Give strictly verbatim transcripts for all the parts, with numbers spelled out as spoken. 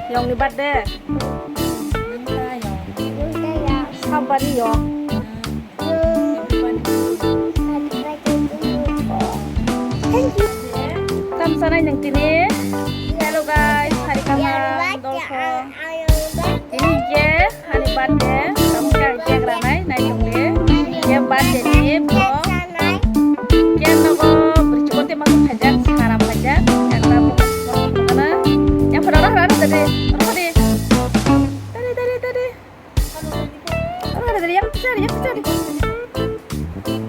Yongni birthday? Sabari yong. Thank you. Tam sanai nang tini. Hello guys, hari kaham, dolpho. Tini je ani birthday, tamo khe ang cake ranai, nai tongdi. Khe birthday ni bo. Khe nogo bwrwi chikon tei masa phaijak, sara phaijak. Khe ta bo, bo, bo, bo, yang phano rah, rah, rah, tadi. Rah, tadi. Tadi, tadi, tadi. Rah, rah, tadi. Yang pecah, yang pecah.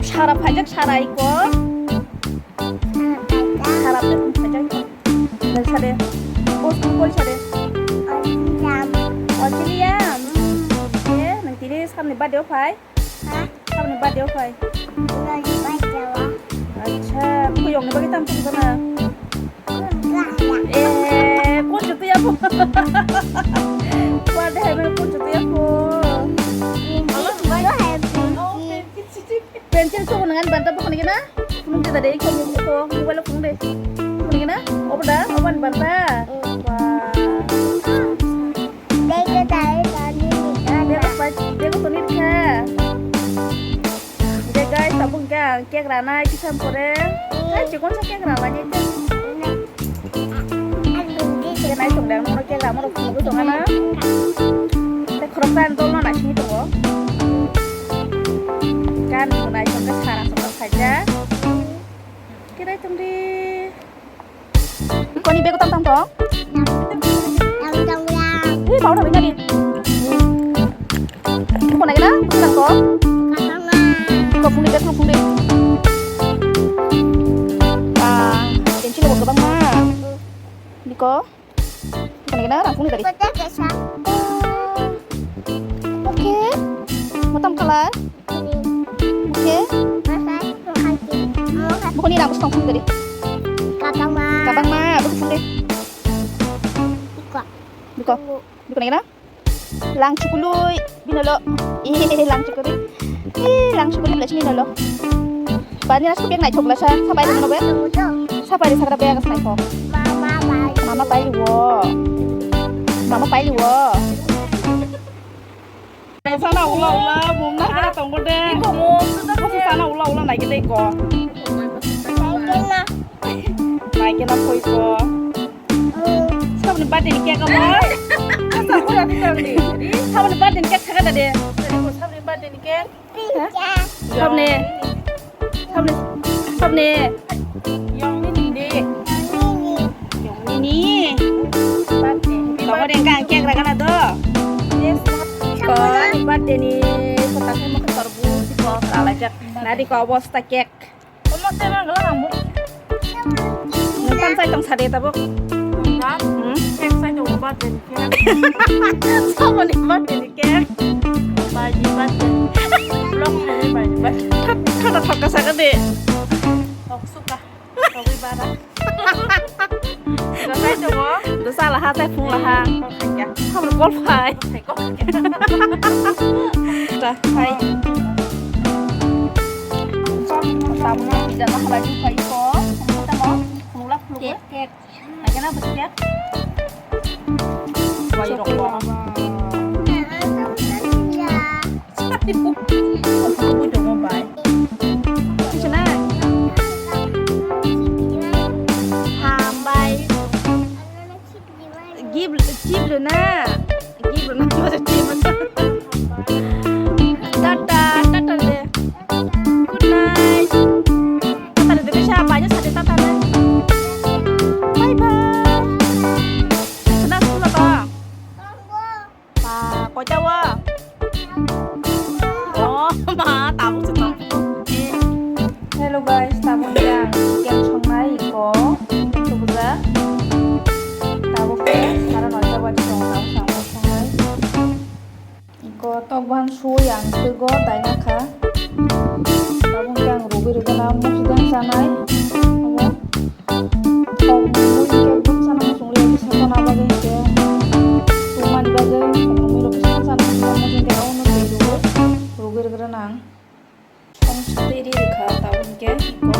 Sara phaijak, sara iko. Harap de, phaijak. Nang sade. Bos, bos sade. Ojiliam. Ojiliam. Hmm. Ye, nang tini samni birthday o phai? Ha? Samni birthday o phai? Birthday o. Acha, kuyong ni bagwi tam tong jana. Kuyong ni bagwi. Eh, kun jutu ya po. Birthday hai kun jutu ya po. Happy birthday. Pencil sugu nang ani banta buku nigi na? Phunuk de dade, iko, iko, mobile phunuk de. Buku nigi na? Obo da, obo ani banta. Wah. Bego tani ni. Bego pa, bego toni kha. De guys, tabuk khe ang cake ranai kisam pore. Hai, chikon sa cake rana ni. Khe naisong de, ang nono khe lama rok phunugwi tongana. Tei khoroksa ang dolno naisingwi tongo. Gani bo naisong khe sara songkha phaijak. Khe naitongdi. Koni bego tam tam tong? Tam tam ya. Hei, bau na bengani. Buko nai gana? Buko nang ko? Buko phung de, phung de. Ah, tension bo gabang ma. Biko. Buko nai gana? Rang phung de dari. Buko te kesa. Ah. Okay. Motam color. Okay. Masai, masai. Buko ni rang phung phung dari. Kabang ma. Kabang ma. Buko phung de. Buko. Buko. Buko nai gana? Lang chukului, binolo. Eh, lang chukului. Eh, lang chukului, belasin binolo. Bani nasku bek naithok lasa, sapai rino be. Sapai ri sakra bek naithok. Mama pai. Mama pai wo. Mama pai wo. Sana ula ula, mum na kena tonggo de. Iko mum, sana ula ula naikhe de iko. Naikhe na koi ko. Sabni birthday ni cake abo. Asa pura di sabni. Sabni birthday ni cake thaka da de. Sabni birthday ni cake. Sabni. Sabni. Sabni. Yang ni ni de. Yang ni ni. Birthday. Kamu deh kan cake rakan ado. Yes. Ko birthday ni kota kemo ke terbu ko ralajak. Nadi ko obosta cake. Omo se mang gala nang buri. Nang tam sai tong sade tabuk. Enggak. Hmm? Cake sai tong birthday ni cake. Saboni birthday ni cake. Baji birthday. Vlog ni baji birthday. Thak, thak, thak, thak, sakade. Tok suka. Togwi bara. Dosa laha, tei phung laha. Hamro call phai. Hai. Tabuk jana halai phai ko. Tamo phung la phung. Cake, cake. Agena bus cake. Wai rok. Hambai. Gib, gib rwna. Gib rwna, gib rwna. Tata, tata de. Good night. Tata de, bisa bayo sate tata de. Bye bye. Sana school ba? Ba, koita wa? Oh, ma, tabuk se tong. Hello guys, tabuk yang chicken songnai iko. Chicken subujak. Tabuk ke sara noita baji tong, tabuk samung songnai. Iko tokban sui ang twgo daina kha. Tabuk ke ang rugwi rwgana musi deng sanai. Omo. Tokmui hwnkhe bwsano muchung rwi kisa chana bagwi hwnkhe tungmani bagwi tokmui rok kisa chana bagwi hwnkhe abono twi rwgwi, rwgwi rwgwrwno ang. Tei ri rwkha tabuk hwnkhe iko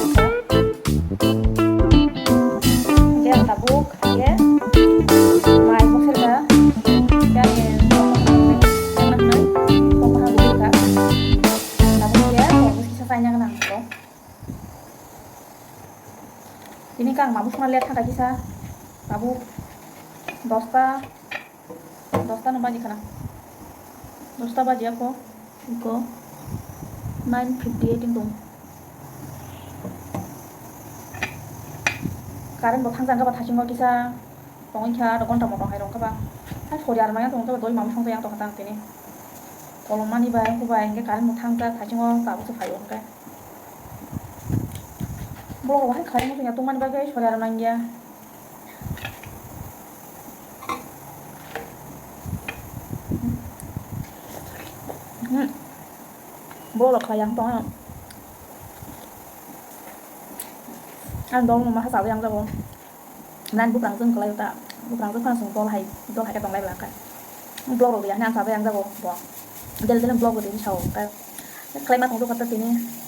rwkha. Hwnkhe ang tabuk hwnkhe mai bwkha Tini kang mabu songna let thangkha kisa. Mabu dosta, dosta no baji khana. Dosta baji ako, iko nine fifty eight wngtong. Current bo thangjakha ba thasingo kisa. Tongwi kha, aro gonta motom hai rwngkha ba. Hai sori ar maya tongkha ba, doi mamu songcha yang tongkha tang tini. Kolom mani bai, hubai, hingke current bo thangjak, thaisingo tabuk se phaio hingke. Borok rok hai khlai muchung ya tongmani bagwi sori ar manya. Hmm. Borok rok khlai yang tongya. Ang dol no maha chawi yang jago. Nan buprang jwng kwlai ta, buprang jwng phano chwng dol hai, dol hai khe tong lai bwla khe. Vlog rok ya, nan sabai ang jago bo. Del del vlog rok sao khe. Khlai ma tong kha ta tini.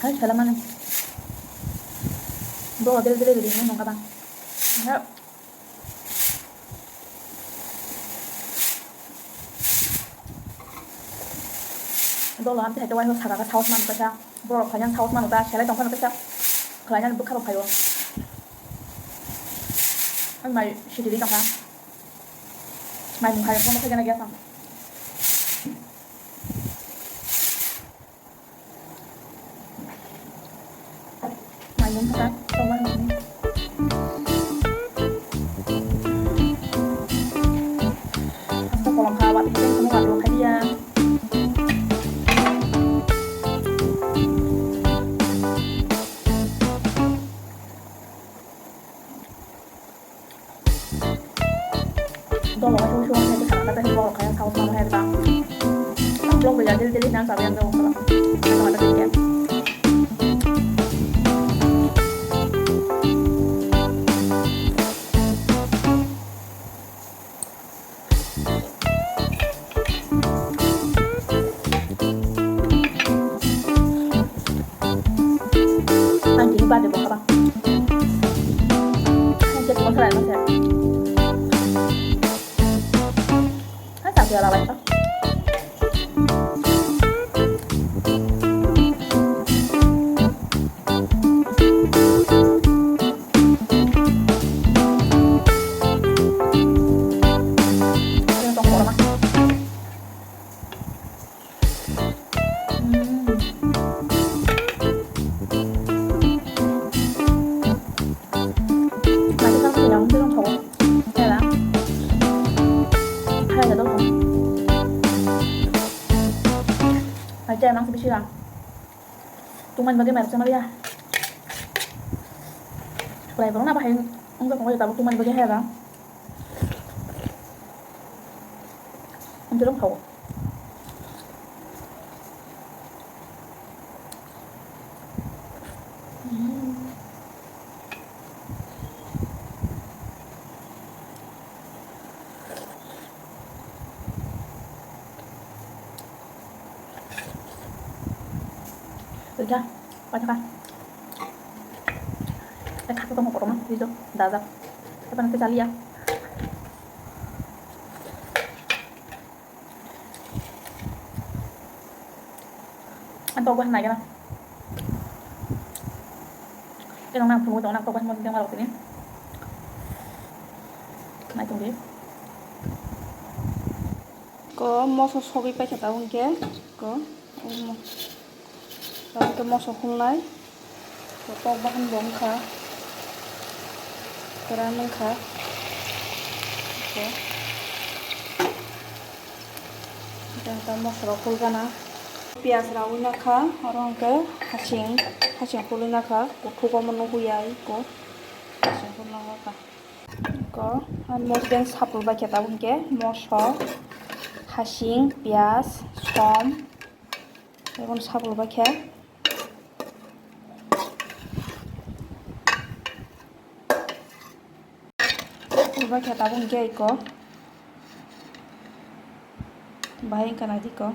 Hai sala mani. Bo del del ri nung ka bang. Dolo amtwi hai khe uaino saka khe saos mano kaisa. Borok phainani saos mano ta, selai tong phano kaisa. Khlainani bwkha rok phaio. Ani mai sitiri tongkha. Mai mung hai bono khaijana giya sang. Mai mung kha, tongma hwnwi. Hasta kolom kha, watwi tei khunu watwi khai ya. Dolo hai sung sung hai bwsa kata tei vlog kaya saos mano hai bwsa. Ang vlog ya daily daily nang sabai ang vlog kala. Kata kata kaya. Ang tini birthday bo kha ba. Ang cake bo salai ma se. Ang tak ya lalai pa. Ang tong kotor ma. Hmm. Mati kang kaya mungkin tong thago. Kaya la. Kaya la dong. Aja emang sebisi lang. Tungmani bagwi mairok sama ya. Prai borok na bahai wngkha tongo tabuk tungmani bagwi haya ba. Amtwi rok phaio. Oja, pathaka. Ek hato tongmo kotorma, bijo, dajak. Epan ke chaliya. Ang tok bahan nai gana. Keno nang phunuk dong, nang tok bahan mo dong, nang tini. Nai tong di. Ko moso sogwi paikha tabuk hwnkhe ko, omo. Tabuk hwnkhe moso khulnai. Ko tok bahan bo wngkha. Kwran wngkha. Ko. Hwnkhe moso rok khulgana. Piyaj rawi nakha, oro hwnkhe hasing, hasing khulwi nakha. Kuthuk omo nugwi ya iko. Hasing khulna kha. Ko, ani mosodeng sapul bai khe tabuk hwnkhe moso, hasing, piyaj, som, tei bono sapul bai khe. Sapul bai khe tabuk hwnkhe iko. Bahai wngkha naidi ko.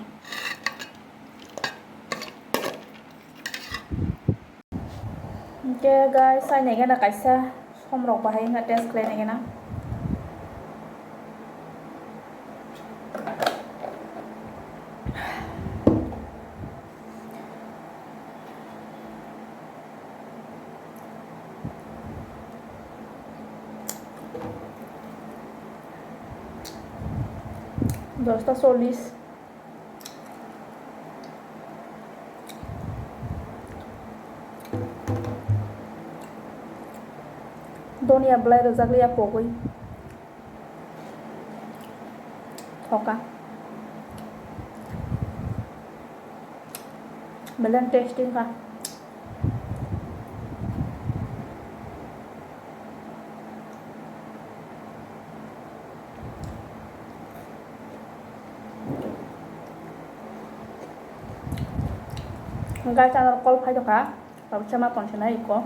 Hwnkhe guys, chai nai gana kaisa somrok bahai wngkha, test khlai nai gana. Dosta chollish. Donia belai rwjak liya pogwi. Thoka. Belai tasty wngkha. Guys, ano call phai tongkha, tabuk sama tongsinai iko.